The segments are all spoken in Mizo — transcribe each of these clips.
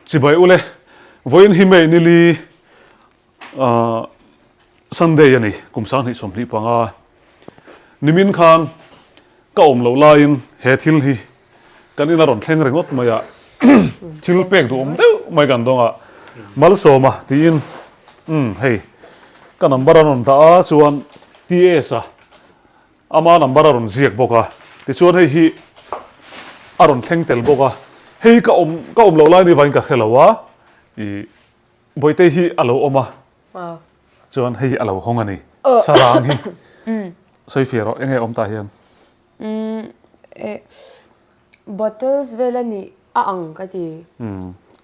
Chibai ule, vawiin hi May nili ah Sunday a ni, kum 2025. Nimin khan ka awm loh laiin he thil hi kan ina rawn thleng ringawt mai a, thil pek duhawm deuh mai kan dawng a, Malsawma tiin umm hei ka number a rawn dah a chuan TS a Ama number a rawn ziak bawk a, tichuan hei hi a rawn thleng tel bawk a, hei ka awm ka awm loh lai ni vangin ka hre lo a, ih Bawitei hi a lo awm a, chuan hei hi a lo hawng a ni, sarang hi sawi fiah rawh enge awm tah hian. Umm eh bottles vel a nih a ang ka ti,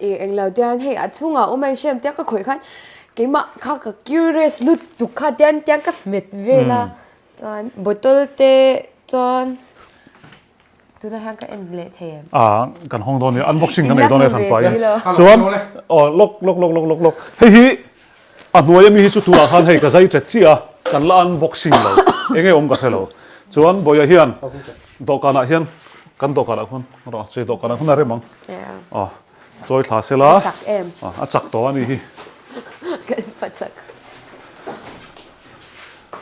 ih englo te hian hei a chhungah awm a inhriam tia ka khawih khan keimah kha ka curious lutuk kha tian tiang ka hmet vel a. Chuan bottle te chuan tunah hian ka en leh thei em? Ah kan hawng dawn nia unboxing kan nei dawn e hran pa in chuan aw lawk lawk lawk lawk lawk lawk hei hi a hnuai ami hi chu tunah khan hei ka zai chet chiah a kan la unboxing lo eng nge awm ka hre lo chuan bawiah hian dawhkanah hian kan dawhkanah khuan rawh chei dawhkanah khuan a rem ang aw chawi thla sela a chak em a chak tawh a ni hi kan pa chak.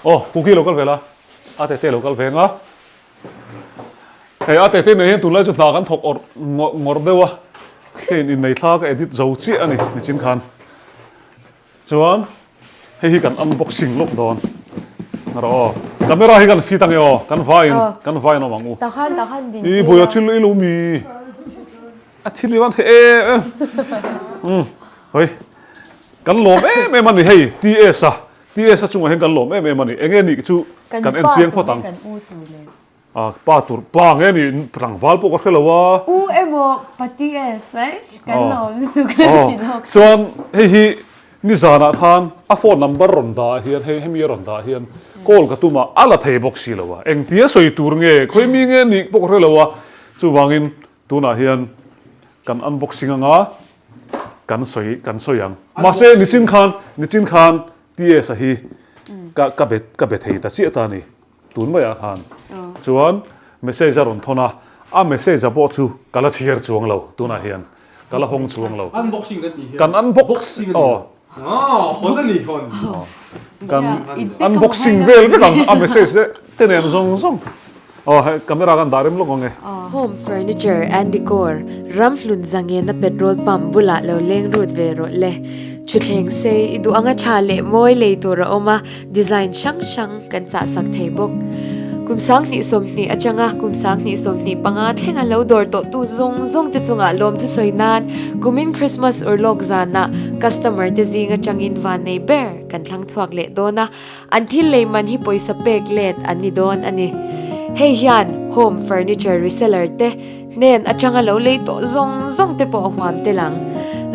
Aw, Kuki lo kal ve la, a tete lo kal ve nga. Hei a tete nei hian tunlai chu hna kan thawk awrh ngawr deuh a, hei innei thla ka edit zo chiah a ni nichin khan. Chuan hei hi kan unboxing lawk dawn. Rawh aw, camera hi kan fit ange aw, kan vaiin kan vaiin awm ang u. Takhan takhan din I buai a thil ei lo mi. A thil i van thei em em. Umm hoi kan lawm em em a ni hei TS a TS a chungah hian kan lawm em em a ni. Enge nih chu kan en chiang phawt ang. A pa tur pa nge ni tlangval pawh ka hre lo a. U emaw pa TS right kan lawm lutuk a ti lawk. Chuan hei hi nizanah khan a phone number rawn dah hian hei hemi a rawn dah hian call ka tum a a la thei bawk si lo a. Engtia sawi tur nge khawi mi nge nih pawh ka hre lo a. Chuvangin tunah hian kan unboxing anga kan sawi kan sawi ang. Mahse nichin khan nichin khan TS a hi ka ka be ka be thei ta chiah ta a ni tun maiah khan chuan message a rawn thawn a a message a pawh chu ka la chhiar chuang lo tunah hian ka la hawng chuang lo. Unboxing kan tih hian kan unboxing aw hawn a ni hawn. Kan unboxing vel vek ang a message te te nen zawng zawng. Aw hei camera kan dah rem lawk ang e. Home Furniture and Decor, Ramhlun Zangena petrol pump bulah lo leng rut ve rawh le. Thutthleng sei i duh anga tha leh mawi lei tur a awm a, design hrang hrang kan chah sak thei bawk. Kum 2020 atanga kum 2025 thlenga lo dawr tawhtu zawng zawng te chungah lawmthu sawi nan kumin Christmas urlawk zanah customer te zing atangin van nei ber kan thlang chhuak leh dawn a. An thil lei man hi pawisa pek let an ni dawn a ni. Hei hian home furniture reseller te hnen atanga lo lei tawh zawng zawng te pawh a huam tel ang.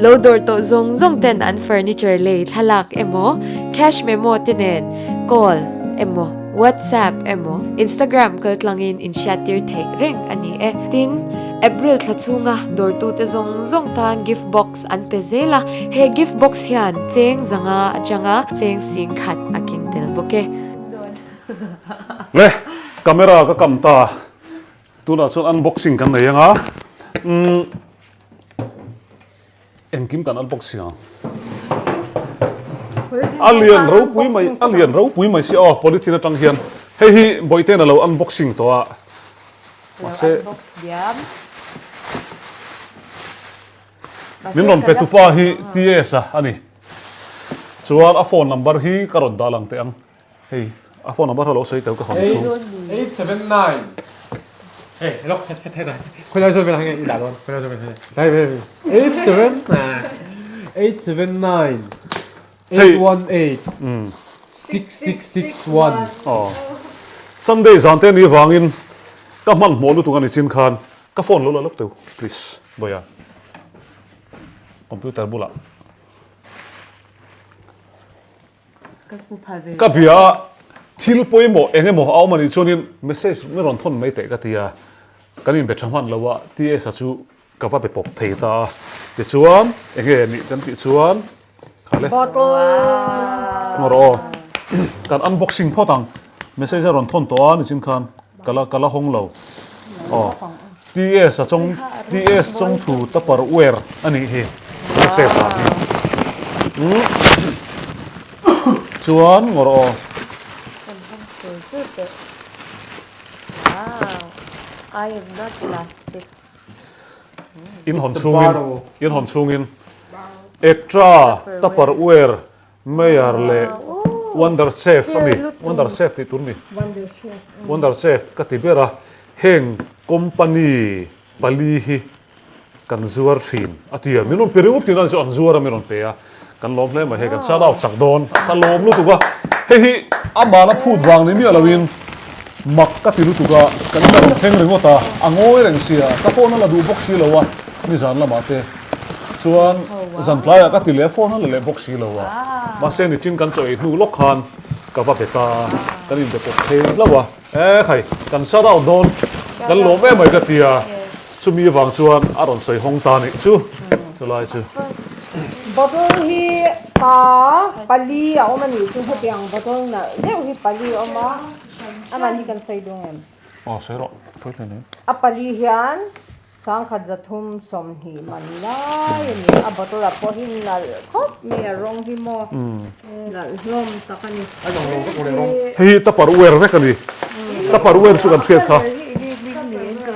Lo dawr tawh zawng zawng ten an furniture lei thlalak emaw, cash memo te nen call emaw, WhatsApp emaw, Instagram kaltlangin inhriattir theih reng a ni e. Tin, April thla chhunga dawrtute zawng zawng tan gift box an pe zel a, he gift box hian cheng zanga atanga cheng sing khat a keng tel bawk e. Le, camera ka kam ta, tunah chuan unboxing kan nei anga, umm engkim kan unboxing ang. A lian ropui mai, a lian ropui mai si aw polythene atang hian hei hi Bawihten a lo unboxing tawh a, mahse. Min rawn pe tupa hi TS a a ni. Chuan a phone number hi ka rawn dah lang teh ang. Hei a phone number ho lo sawi tel ka hawn chhung. 879 Hey, lok het het khoi lai zo vel hange i dah dawn khoi lai zo vel hange lai vel 87 879 818 6661 Aw Sunday zan te ni vangin ka hmanhmawh lutuk a ni chin khan Ka phone lo la lawk teu please Bawia computer bulah ka bia a thil pawimawh eng emaw a awm a nih chuanin message min rawn thawn mai teh ka ti a kan inbe tha hman lo a TS-a chu ka va be pawp thei ta a tichuan eng nge nih kan tih chuan Khale. Ngawr aw. Kan unboxing phawt ang. Message a rawn thawn tawh a nichin khan ka la ka la hawng lo. Aw. TS a chawng TS chawng thu tupperware a nih hi. thil a save dan hi. Umm chuan ngawr aw. Kan hmang tur tur teh. Wow I am not plastic. In hawn chhungin in hawn chhungin Ektra Tupperware Mayor leh Wonder Chef a ni, Wonder Chef tih tur a ni, Wonder Chef ka ti ber a, heng company pali hi kan zuar thin a ti a, min rawn pe ringawt tih na chu an zuar a min rawn pe a, kan lawm hle mai hei kan shout out chak dawn ka lawm lutuk a, hei hi amahna phut vang ni miah loin mak ka ti lutuk a, kan in a rawn thleng ringawt a, a ngawi reng sia, ka phone a la duh bawk si lo a, nizan lamah te. Chuan zan tlaiah ka ti leh a phone a la leh bawk si lo a, mahse nichin kan chaw ei hnu lawk khan ka va be ta a, kan inbe pawp thei hlauh a, e khai kan shut out dawn kan lawm em mai ka ti a, chumi avang chuan a rawn sawi hawng ta nih chu chulai chu. Bottle hi pa pali a awm a nih chu hetiang bottle nalh deuh hi pali a awm a, aman hi kan sawi dawn em? Aw sawi rawh, sawi hle hle. A pali hian Sangkhat 320 man lai a ni. A bottle ah pawh hi nalh khawp mai a rawng hi maw nalh hlawm tak a ni. Hei hi tupperware vek a ni. Tupperware chu kan hriat kha.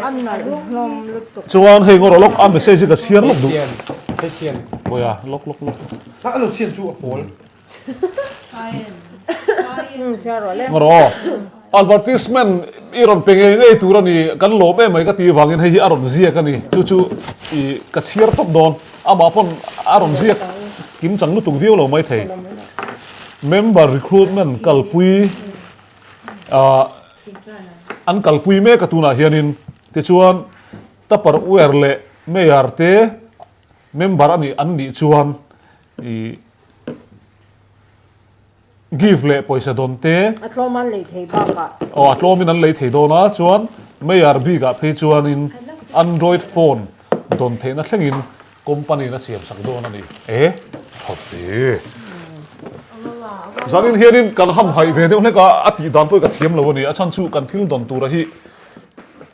A nalh hlawm lutuk. Chuan hei ngawrh lawk a message hi ka chhiar lawk duh. Bawiha lawk lawk lawk. Rawh advertisement i rawn pe ngei ngei tur a ni kan lawm em mai ka tih vangin hei hi a rawn ziak a ni chu chu ih ka chhiar tawp dawn amah pawn a rawn ziak kim chang lutuk viau lo maithei member recruitment kalpui ah an kalpui mek a tunah hianin tichuan tupperware leh mayor te member a nih an nih chuan ih Gift leh pawisa dawn te. A tlawm an lei thei bakah. Aw a tlawmin an lei thei dawn a, chuan Mayor bikah phei chuanin Android phone dawn theihna thlengin company in a siam sak dawn a ni. E tha ve. Zanin hianin kan hamhaih ve deuh hlek a, a tih dan pawh hi ka thiam lo a ni. A chhan chu kan thil dawn tura hi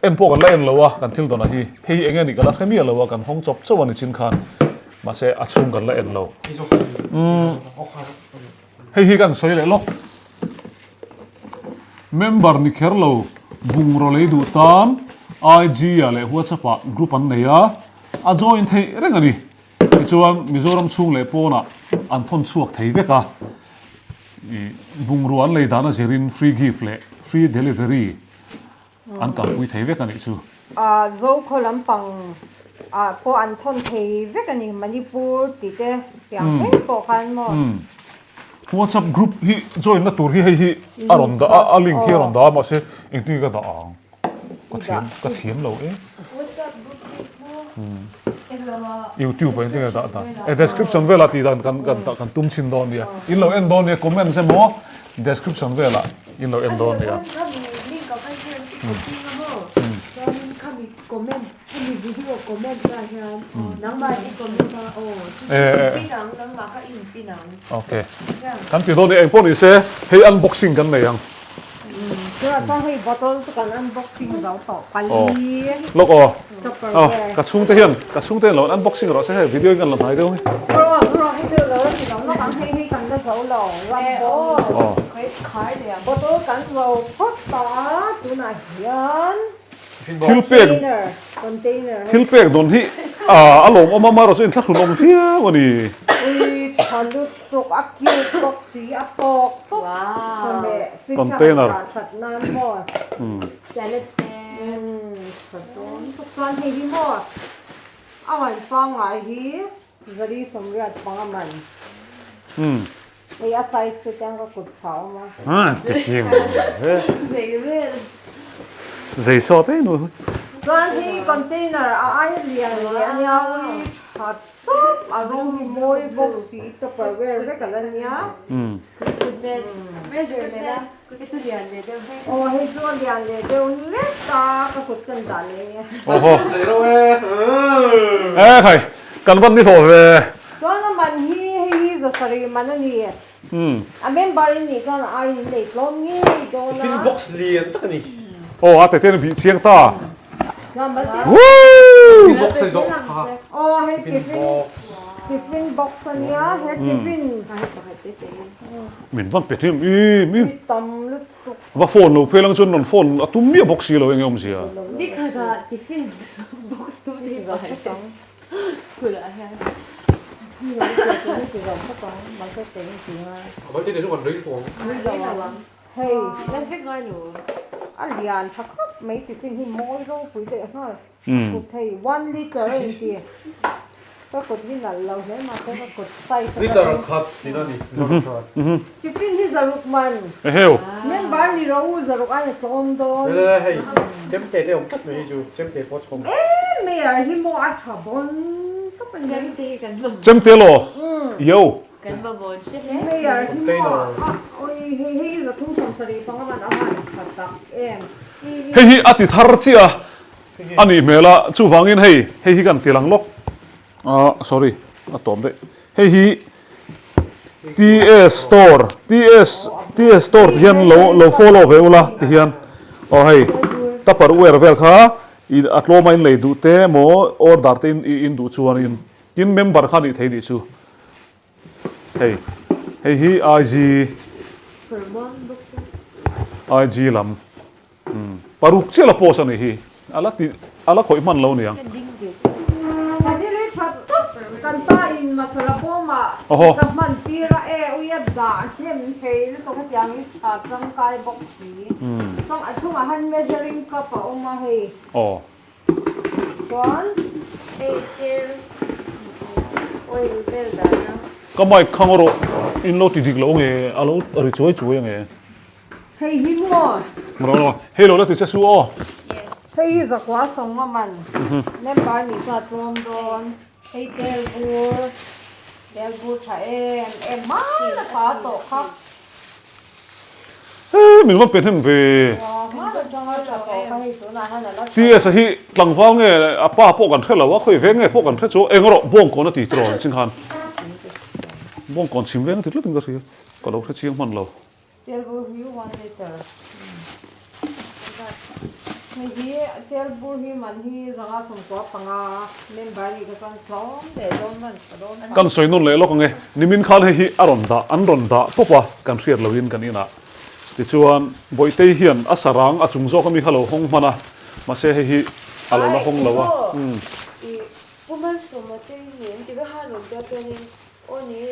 en pawh kan la en lo a, kan thil dawn a hi hei hi eng nge nih ka la hre miah lo a, kan hawng chawp chauh a ni chin khan. Mahse a chhung kan la en lo. Umm hei hi kan sawi leh lawk. Member ni kher lo bungraw lei duh tan IG ah leh WhatsApp ah group an nei a, a join theih reng a ni. Tichuan Mizoram chhung leh pawnah an thawn chhuak thei vek a, bungrua an lei dan a zirin free gift leh free delivery An kalpui thei vek a nih chu. A Zokhaw lampang ah pawh an thawn thei vek a ni, Manipur tih te piang thleng pawh khan maw. WhatsApp group hi join na tur hi hei hi a rawn dah a, a link hi a rawn dah a mahse engtin nge ka dah ang ka thiam ka thiam lo e. WhatsApp group link maw YouTube ah engtin nge dah dan e description velah tih dan kan kan kan tum chhin dawn nia in lo en dawn nia comments emaw description velah In lo en dawn nia. Ok. Kan ti dawn nia eng pawh ni se hei unboxing kan nei ang. Lawk aw. Aw ka chhungte hian ka chhungte hian lo unboxing rawh se hei video in kan la hnai deuh hi. Thil pek thil pek dawn hi a lawmawm a marawh chu inthlahrun awm viau a ni. Container. Chuan hei hi maw a man pangngai hi zali sawmriat panga man hei a size chu tiang ka kut phah awm a. Ha ti chiang ve. Zei vel. Zei sawt em nu. Chuan hi container a aia lian leh a nia ui tha tawp a rawng hi mawi bawk si tupperware vek a la nia. Measure leh la. Hei chu lian leh deuh hlek. Aw hei chu a lian leh deuh hlek a, ka kut kan dah leh nge. Awhaw. E khai, kan van ni hlawh ve. Chuan a man hi hei hi zasarih man a ni. A member in nih chuan a aiin in nei tlawm ngei dawn a. Tiffin box lian tak a ni. Aw a tete in bih chiang ta. Chuan Woo! Tiffin box a ni dawh. Aw hei tiffin. Tiffin box a nia he tiffin. Min van pe hlim im im. Tam lutuk. Va phone lo phel ang chuan rawn phone a tum miah bawk si lo enge awmzia. Nikhatah tiffin box tum ni bai school ah hian. Hei a lian tha khawp mai tiffin hi mawi ropui leh nghal. Kut hei one liter a inti ka kut hi nalh lo hle mahse ka kut size a Liter khat tihna a ni zaruk chuan. Tiffin hi zaruk man. Eheu. Member ni rawh u zaruk a ni tlawm dawn. Le le hei chemte te awm tlat mai hi chu chemte pawh a chhawm. Em mai ah hi maw a tha bawn tawp a ni. Chemte hi kan mamawh. Chemte law yo. Kan mamawh hre hle. Mai ah hi maw a oi hei hei zathum 75 man a han tha tak em. Hei hi a ti thar chiah a. A nih hmel a, chuvangin hei, hei hi kan ti lang lawk, ah sorry a tawm daih, hei hi TS store, TS, TS store ti hian lo lo follow ve ula ti hian, aw hei tupper wear vel kha i a tlawma in lei duh te emaw order te in in duh chuanin tin member kha nih thei nih chu, hei, hei hi IG, IG lam. Paruk chiah la post a nih hi. A la ti a la khawih hman lo niang. Thil hi tha tak kan ta in masala bawmah ka hman tir a e ui a dah hnem thei lutuk hetiang hi tha tangkai bawk si. Chuan a chungah hian measuring cup a awm a hei. Chuan hei tel oil vel dahna. Ka mic khang erawh in lo ti dik lo nge a lo ri chuai chuai ange. Hei hi maw? Ro ro, hei lo la ti che su aw. Hei hi zakua sawng a man. Member nih chuan a tlawm dawn. Hei tel bur, tel bur tha em em hman a tha tawh kha. Hei min va pe hnem ve. Hman atanga tha tawh kha hei tunah hian a la tha. TS a hi tlangval nge a pa pawh kan hre lo a, khawi veng nge pawh kan hre chu eng erawh bawngkawn a ti tiraw ching khan. Bawngkawn chhim veng a ti tlat in ka hria, ka lo hre chiang hman lo. Tel bur hi one liter hei hi tel bur hi man hi 195 member nih ka chuan tlawm leh dawn man tha dawn tak. Kan sawi nawn leh lawk ange, nimin khan hei hi a rawn dah an rawn dah tawp a kan hriat loin kan inah tichuan Bawihtei hian a sarang a chung zawk ami kha lo hawng hman a mahse hei hi a lo la hawng lo a. I Pu Malsawma te hi an ti vek a rawn tia chuanin aw ni e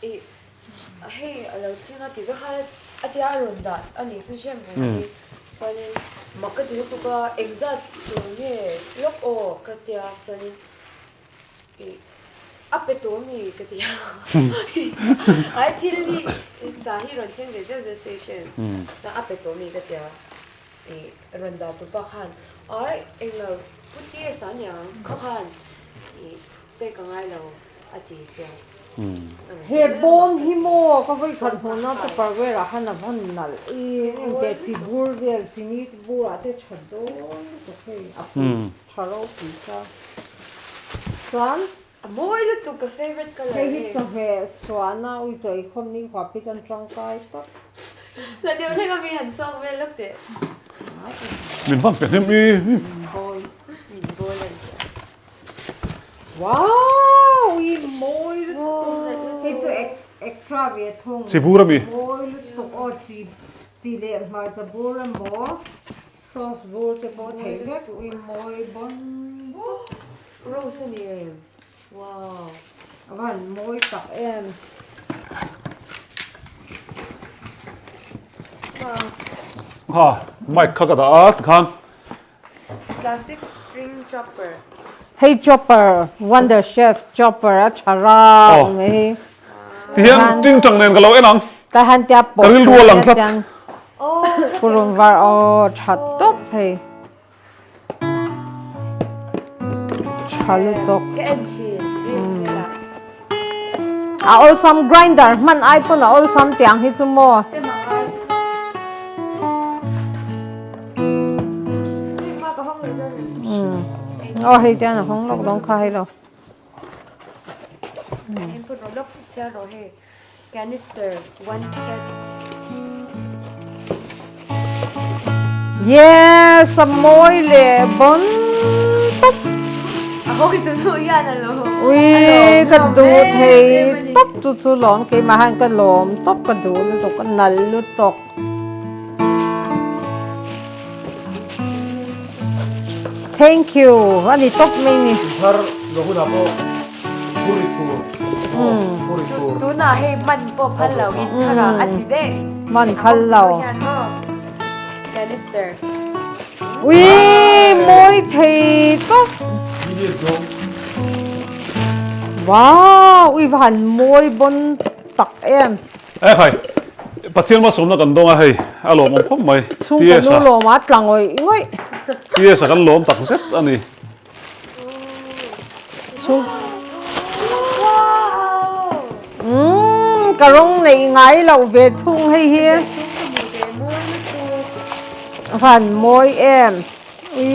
i Hei a lo thleng a ti vek a, a tia a rawn dah a nih chu hriat mai hi. Chuanin mak ka ti lutuk a, engzat tur nge lawk aw ka tia chuanin ih a pe tawh ami ka ti a. Ai thil hi cha hi rawn thleng ve zeuh zeuh se hriat chuan a pe tawh ami ka tia. Ih rawn dah tupa khan ai englo pu TS a niang kha khan ih pek a ngai lo a ti tia. He bawm hi maw ka vawi khat hmuhna tupperware ah khan a vawn nalh i engteh chi bur vel chini bur ah te tha dawn lutuk hei a pui tha ropui kha chuan A mawi lutuk ka favourite colour hei hi chawhmeh suahna ui chaw eikhawm ni huap hi chuan tangkai tak. La deuh hlek a mi han sawk vel lawk teh. Min van pe hnem i. Min bawl min bawl a ni. Wow! I mawi lutuk. Hei chu extra ve thung. Chi bur ami? Mawi lutuk aw chi chi leh hmarcha bur emaw sauce bur te pawh theih vek i mawi bawn bawk. Rose a ni em? Wow! A van mawi tak em. Ha, mic kha ka dah a tikhan. Classic spring chopper. Hei chopper, wonder chef chopper a tha rang mai hi. Ti hian ting tang nen ka lo en ang. Ta han tia pawh. Ka rilru a lang tlat. Purun var aw tha tawp hei. Tha lutuk. Ka en thin reels velah. A awlsam grinder hman ai pawn a awlsam tiang hi chu maw. Aw hei tian a hawng lawk dawn kha hei lo. Canister one set. Yes, a mawi leh bawn tawp. Ui ka duh thei tawp chu chu lawm keimah hian ka lawm tawp ka duh lutuk ka nal lutuk. Thank you a ni tawp mai ni. Thar lo hunah pawh phur i tur phur i tur. Tunah hei man pawh phal lo in thar ah a ti daih. Man phal lo. Canister. Ui mawi thei tawp. Wow ui va han mawi bawn tak em. E khai Pathian malsawmna kan dawng a hei a lawmawm khawp mai. Chhungkaw nu lawm a tla ngawih ngawih. TS a kan lawm tak zet a ni. Umm ka rawng neih ngai loh ve thung hei hi. Van mawi em. Ui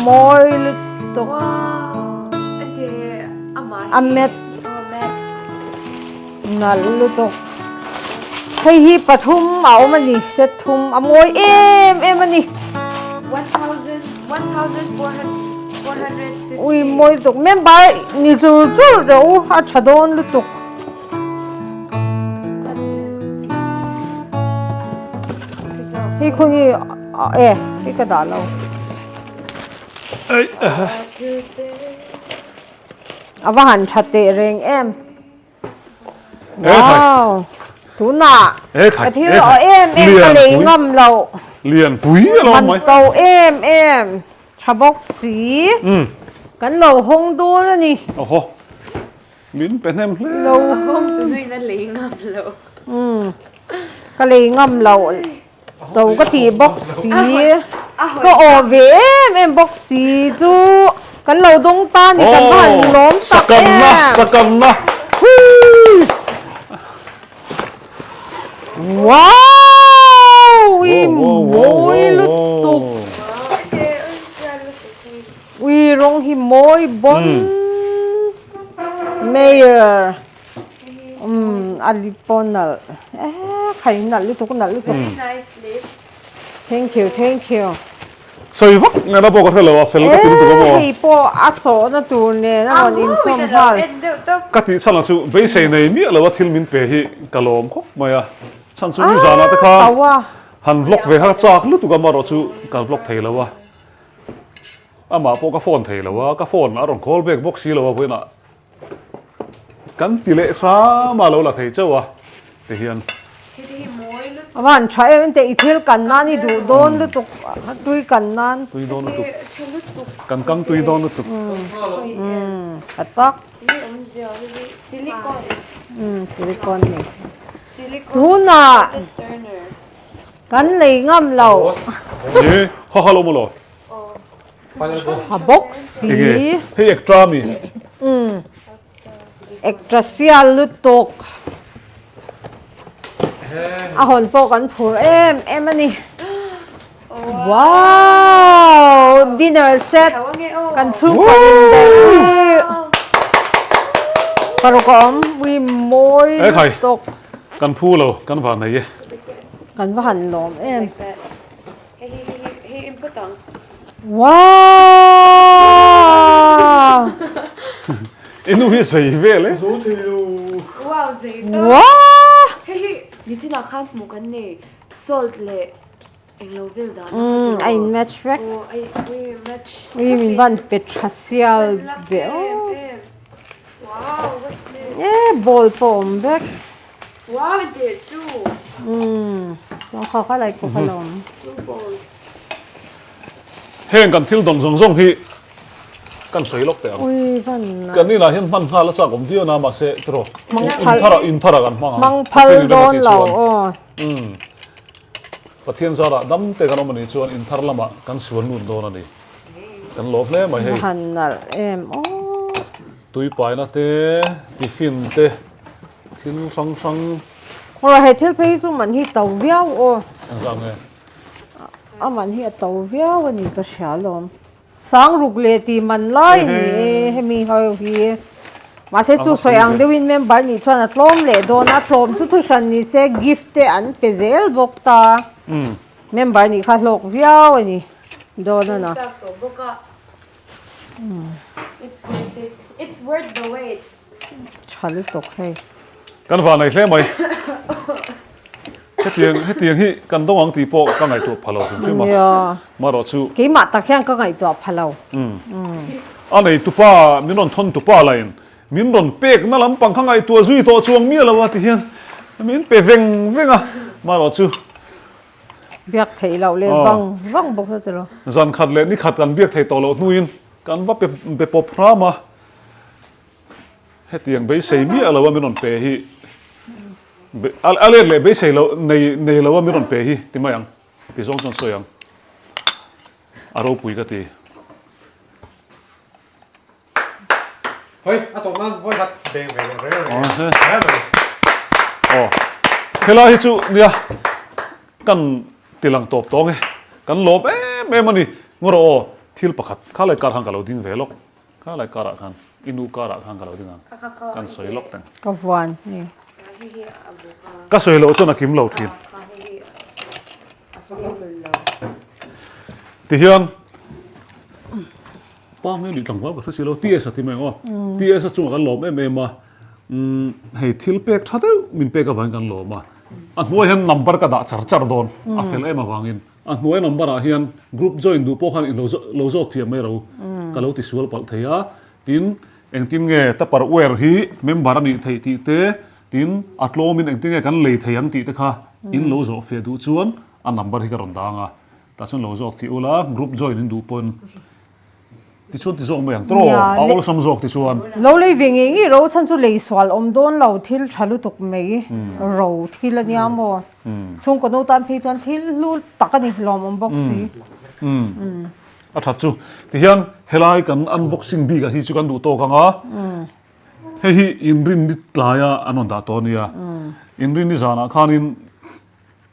mawi lutuk. A met. Nalh lutuk. Hei hi pathum a awm a ni, set thum a mawi em em a ni. Ui mawi lutuk member ni chur chur rawh u a tha dawn lutuk. Hei khaw nge e hei ka dah lo. A va han tha teh reng em. Wow tunah ka thil awh em em ka lei ngam loh. Lian pui a lo mai. Man to em em tha bawk si. Kan lo hawng dawn a ni. Awhaw min pe hnem hle. Lo hawng tu nuin a lei ngam loh. Ka lei ngam loh to ka ti bawk si. Ka awh ve em em bawk si chu kan lo dawng ta ni kan va han lawm tak em. Sakanna sakanna. Wow! Ui mawi lutuk. Ui rawng hi mawi bawn. Mayor. Umm a lip pawh nalh eh khai nalh lutuk nalh lutuk. Thank you thank you. Sawi vak nena pawh ka hre lo a fel ka ti lutuk a maw. Eh hei pawh a chawhna tur nen a rawn inchhawm nghal. Ka tih chhan ah chu beisei nei miah lo a thil min pe hi ka lawm khawp mai a chhan chu nizan ah te khan han vlog ve kha chak lutuk a marawh chu ka vlog thei lo a amah pawh ka phone thei lo a ka phone a rawn call back bawk si lo a vawiinah Kan ti leh hram a lo la thei chauh a ti hian. A van tha em em teh i thil kan nan i duh dawn lutuk a tui kan nan. Tui dawn lutuk. Kan kang tui dawn lutuk. Umm tha tak. Umm silicone ni. Tunah kan lei ngam lo. Ni khaw kha lo maw lo. A bawk si. Enge hei ektra mi? Umm ektra sial lutuk. A hawn pawh kan phur em em a ni. Wow! Dinner set kan chhungkaw indaih hi. Paruk a awm ui mawi lutuk. Kan phu lo kan van nei e. Kan va han lawm em. Hei hi hei hi hei in phawt ang. Wow! I nu hi zei vel e. Zo thei lo. Wow zei ta. Wow! Hei hi nichinah khan hmuh kan nei salt leh englo vel dan a kha tiraw. A in match vek. Aw ai ui match. Ui min van pe tha sial ve aw. Wow what's this? E ball pawh awm vek. Wow teh chu. Umm chuan kha kha lai pawh kha lo awm. Heng kan thil dawn zawng zawng hi kan sawi lawk teh ang. Ui van nalh. Kan inah hian hman nghal a chak awm viau na mahse tiraw inthar ah inthar ah kan hmang ang. Hmang phal dawn lo aw. Umm Pathian zarah dam te kan awm anih chuan inthar lamah kan suan lut dawn a ni. Kan lawm hle mai hei. Va han nalh em aw. Tui paina te tiffin te. Thil hrang hrang. Aw he thil phei hi chu man hi to viau aw. Eng zah nge? A man hi a to viau a ni ka hria alawm. Sang ruk leh tih man lai a ni e hemi ho hi. Mahse chu sawi ang deuhin member nih chuan a tlawm leh dawn a, tlawm chu thu hran ni se gift te an pe zel bawk ta. Member nih kha hlawk viau a ni dawn a na. It's worth it. It's worth the wait. Tha lutuk hei. Kan van nei hle mai. Hetiang hetiang hi kan dawng ang tih pawh ka ngaihtuah pha lo hrim hrim a. Nia. Marawh chu. Keimah tak hian ka ngaihtuah pha lo. A nei tupa min rawn thawn tupa lahin min rawn pekna lampang kha ngaihtuah zui tawh chuang miah lo a ti hian min pe veng veng a. Marawh chu. Biak theih loh leh vang vang bawk ta tilo. Zan khat leh ni khat kan biak thei tawh loh hnuin kan va pe be pawp hram a. Hetiang beisei miah lo a min rawn pe hi a let leh beisei lo nei nei lo a min rawn pe hi ti mai ang ti zawng chuan sawi ang a ropui ka ti. Hoi a tawp nan vawi khat beng ve leh reng reng reng. Aw helai hi chu nia kan tilang tawp tawng e kan lawm em em a ni ngawr aw thil pakhat kha lai kar khan ka lo ding ve lawk. Kha lai karah khan i nu karah khan ka lo ding ang, kan sawi lawk teng. Ka vuan ni. Ka sawi loh chuan a kim lo thin. Tihian pa nge nih tlangval ka hre si lo, TS a ti mai ang aw. TS a chungah kan lawm em em a, hei thil pek tha deuh min pek avangin kan lawm a. A hnuai hian number ka dah char char dawn, a fel em avangin. A hnuai number ah hian group join duh pawh khan in lo zawt thiam mai ro ka lo ti sual palh thei a, tin engtin nge tupperware hi member a nih theih tih te, tin a tlawm in engtin nge kan lei thei ang tih te kha in lo zawh fiah duh chuan a number hi ka rawn dang a, tah chuan lo zawt fiah ula group join in duh pawn. Tichuan ti zawk mai ang tawh a awlsam zawk tichuan. Lo lei ve ngei ngei ro chhan chu lei sual awm dawn lo thil tha lutuk mai ro thil a nia maw chhungkaw no tan phei chuan thil hlu tak a ni hlawm awm bawk si. A that chu tihian helai kan unboxing bik ah hi chu kan duh tawk ang a hei hi inrinni tlaia an rawn dah tawh a nia inrinni zanah khanin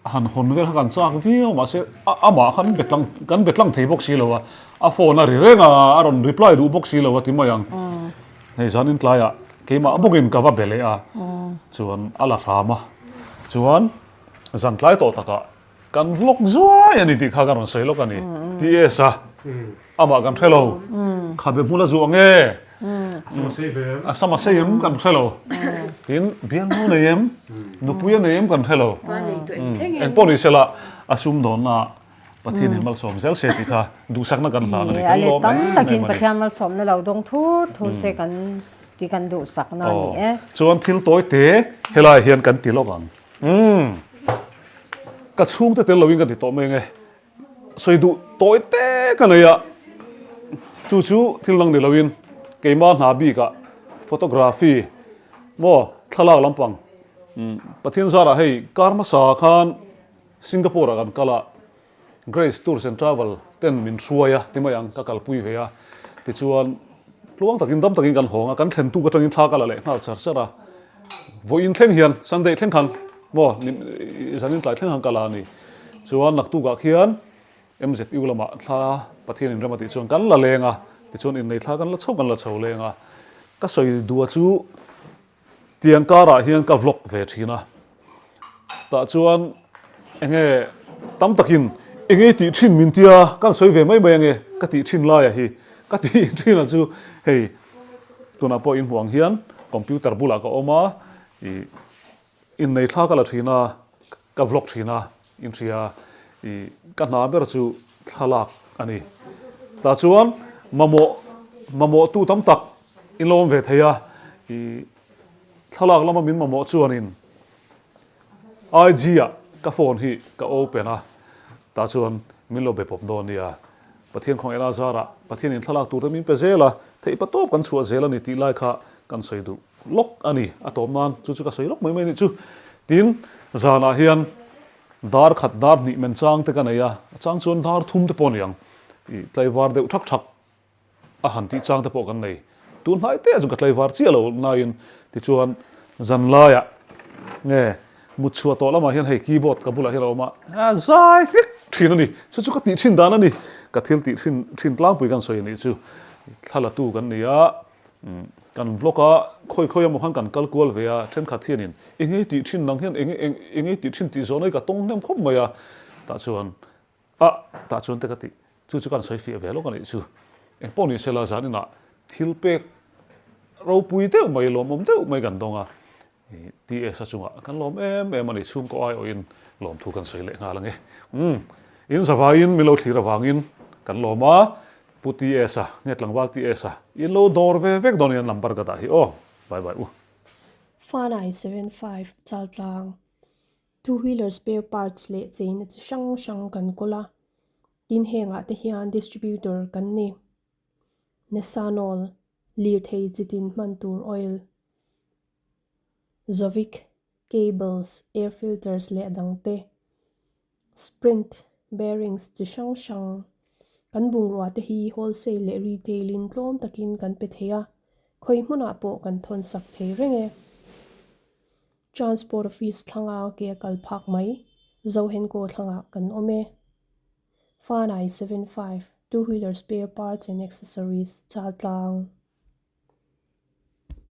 Han hawn vel kha kan chak viau mahse amah khan be tlang kan be tlang thei bawk si lo a, a phone a ri reng a, a rawn reply duh bawk si lo a ti mai ang. Hei zanin tlaiah keimah bawkin ka va be leh a, chuan a la hram a, chuan zan tlai tawh takah kan vlog zuai a ni tih kha ka rawn sawi lawk a ni, TS a. Amah kan hre lo. Khabe hmul a zuah nge? A sam a sei em kan hre lo. Tin, bialnu nei em? Nupui a nei em kan hre lo. Eng pawh ni sela, a sum dawnna Pathianin malsawm zel se tih kha duhsakna kan hlan a ni. Kan lawm em em a ni. Tam takin Pathian malsawmna lo dawng thur thur se kan tih kan duhsakna a ni e. Chuan thil tawi te helaiah hian kan ti lawk ang. Ka chhungte tel loin ka ti tawh mai nge. Sawi duh tawi te ka nei a, chu chu thil dang ni loin keimah hna bikah photography maw thlalak lampang Pathian zarah hei kar hmasa khan Singapore ah kan kal a, Grace Tours and Travel ten min hruai a ti mai ang ka kalpui ve a, tichuan tluang takin dam takin kan hawng a, kan thlen tuk atangin thla ka la leh nghal char char a, vawiin thleng hian Sunday thleng khan maw zanin tlai thleng khan ka la a ni. Chuan naktukah khian MZU lamah thla Pathian inrem a tih chuan kan la leng a, tichuan innei thla kan la chho kan la chho leng a. Ka sawi dua chu tiang karah hian ka vlog ve thin a, tah chuan enge tam takin enge i tih thin min tia kan sawi ve mai mai ange ka tih thin laia hi ka tih thin a chu hei tunah pawh inhmuh ang hian computer bulah ka awm a ih Innei thla ka la thin a, ka vlog thin a, inhria i ka hna ber chu thlalak a ni. Tah chuan mamawh mamawhtu tam tak in lo awm ve thei a, i thlalak lama min mamawh chuanin IG ah ka phone hi ka open a, tah chuan min lo be pawp dawn nia. Pathian khawngaihna zarah Pathianin thlalak tur te min pe zel a, theihpatawp kan chhuah zel a ni tih lai kha kan sawi duh. Lawk a ni, a tawp nan chu chu ka sawi lawk mai mai a nih chu. Tin, zanah hian dar khat dar hnih men chang te ka nei a, a chang chuan dar thum te pawh a ni ang, ih tlaivar deuh thak thak a han tih chang te pawh kan nei. Tun hnai te ah chuan ka tlaivar chiah lo nain tichuan zan laiah nge mut chhuah tawh lamah hian hei keyboard ka bulah hian a awm a, a zai hlek thin a ni. Chu chu ka tih thin dan a ni, ka thil tih thin thin tlangpui kan sawi a nih chu. Thla la tu kan ni a. Kan vlog a, khawi khawi emaw khan kan kal kual ve a, thenkhat hianin eng ei tih thin nang hian eng eng eng ei tih thin tih zawhna hi ka tawng hnem khawp mai a, tah chuan ah tah chuan te ka tih chu chu kan sawi fiah ve lawk a nih chu. Engpawh ni sela zaninah. Thil pek ropui deuh mai, lawmawm deuh mai kan dawng a, TS a chungah kan lawm em em a ni, chhungkaw aiawhin lawmthu kan sawi leh nghal ang e. Umm, in zavaiin min lo thlir avangin kan lawm a, Pu TS a, nge tlangval TS a, in lo dawr ve vek dawn in number ka dah hi aw, bye bye u. Fanai 75 Chaltlang, Two wheeler spare parts leh cheina chi hrang hrang kan kawl a, tin hengah te hian distributor kan ni. Nesanol, lirthei chitin hman tur oil, Zovic, cables, air filters leh a dangte, Sprint, bearings chi hrang hrang. Kan bungrua te hi wholesale leh retail in tlawm takin kan pe thei a, khawi hmunah pawh kan thawn sak thei reng e. Transport office thlanga ke a kal phak mai, Zohenkaw thlangah kan awm e. Fanai 75, two wheeler spare parts and accessories, Chaltlang.